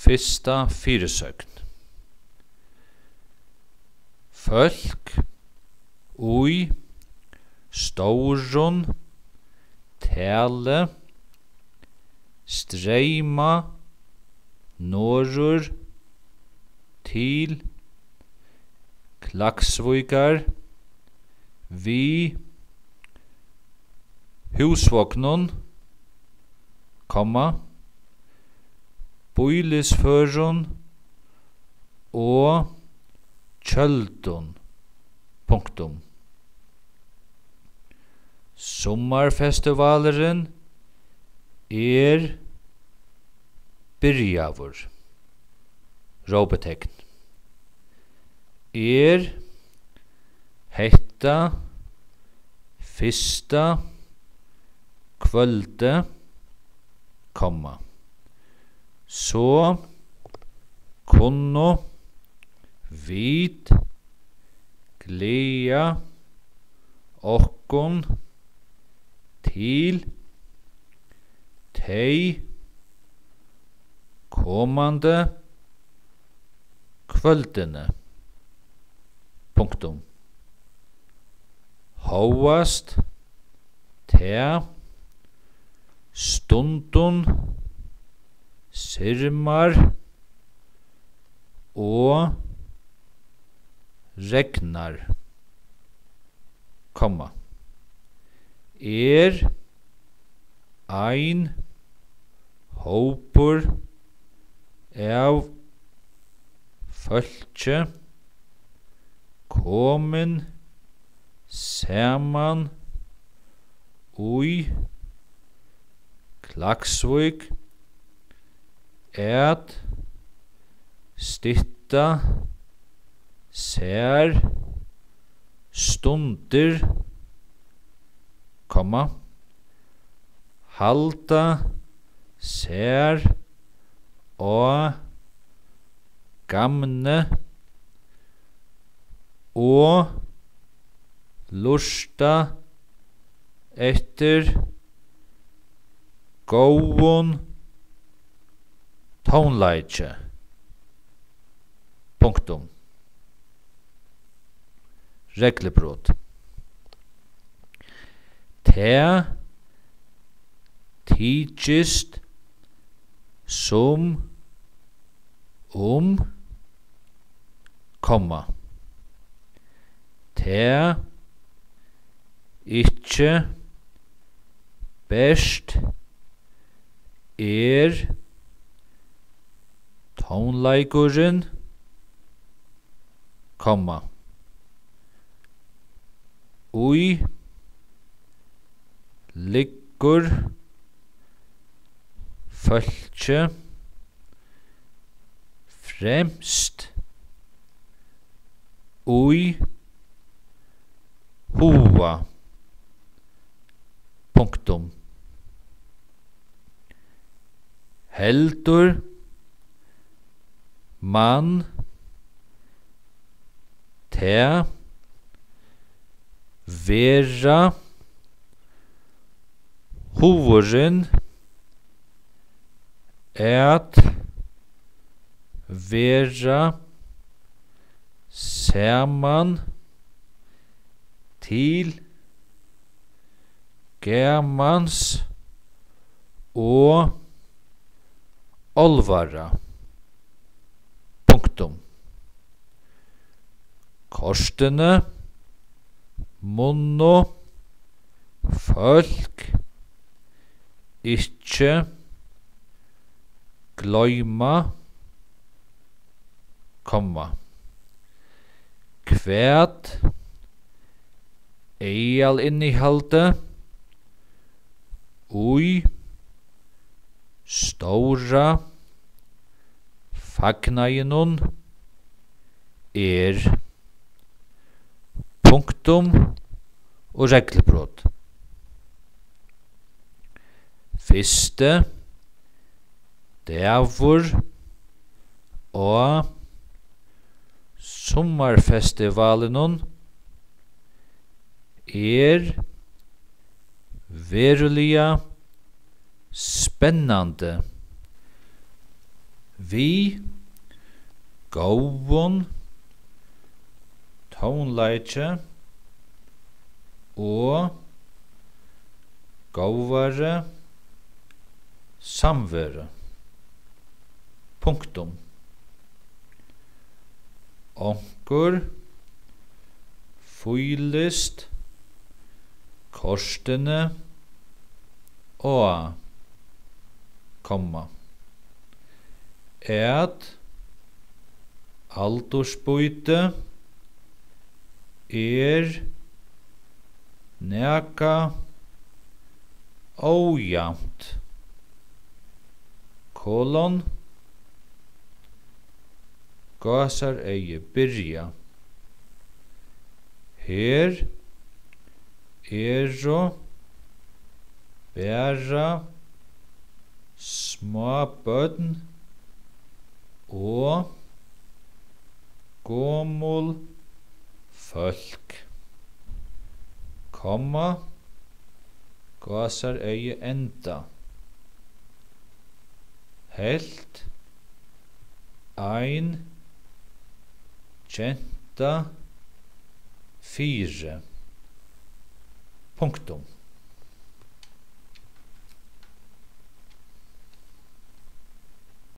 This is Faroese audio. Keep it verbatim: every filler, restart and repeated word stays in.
Fyrsta fyrisøgn. Fólk í stórum tali streyma norður til Klaksvíkar við húsvognum, komma, býlisførum og tjøldum, punktum. Summarfestivalurin er byrjaður! Rópitekn. Er hetta fyrsta kvøldið, komma, so kunnu vit gleða okkum til tey komandi kvøldini, punktum. Hóast tað stundum sirmar og regnar, komma, er ein hópur av fólki komin saman í Klaksvík at stytta sær stundir, komma, halda sær á gamni og lurta eftir góðum tónleiki, punktum. Reglubrot. Tað tykist sum um, komma, tað ikki bert er tónleikurin, komma, í liggur fólki fremst í huga, punktum. Heldur mann tað vera hugurin at vera saman til gamans og álvara, punktum. Kortini munnu fólk ikki gloyma, komma, hvat aðalinnihaldið í stóra fagnaðinum er, punktum og reglubrot. Fyrsti dagur á summarfestivalinum er veruliga spennandi. Við góðum tónleiki og góðari samveru. Punktum. Onkur fílist kortini á, komma, at aldursbýti er nakað ójavnt, kolon, gásareygu, byrja. Her eru bara smábørn og gomul fólk, komma, gásareygu, enda. Helt ein genta fyri. Punktum.